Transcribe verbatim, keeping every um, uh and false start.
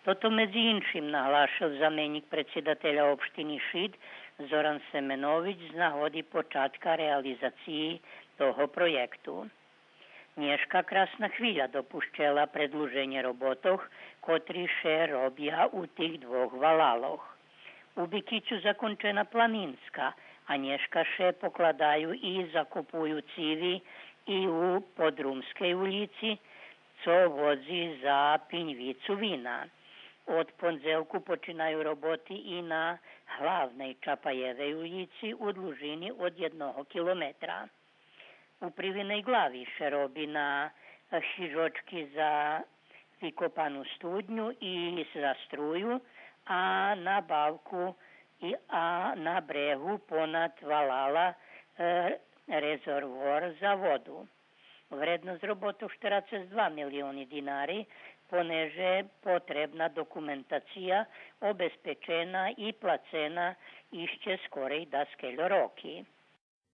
Тото медзи иншим наглашел заменїк предсидателя општини Шид Зоран Семенович з нагоди початка реализациї того проєкту. Нєшка Красна хвиля допущела предлуженє роботох котри ше робя у тих двох валалох. У Бикицю закончена Планинска, а нєшка ше покладаю и закопую циви и у Подрумскей улїци, цо водзи за Пиньвицу Вина. Од пондзелку починаю роботи и на главней Чапаєвей улїци у длужини од єдного километра. У Привиней Глави ше роби на хижочки за викопану студню и за струю, а на бавку и, а на брегу понад валала, е, резервоар за воду. Вредносц роботох штерацец два милиони динари, понеже потребна документация обезпечена и плацена ище скорей даскельо роки.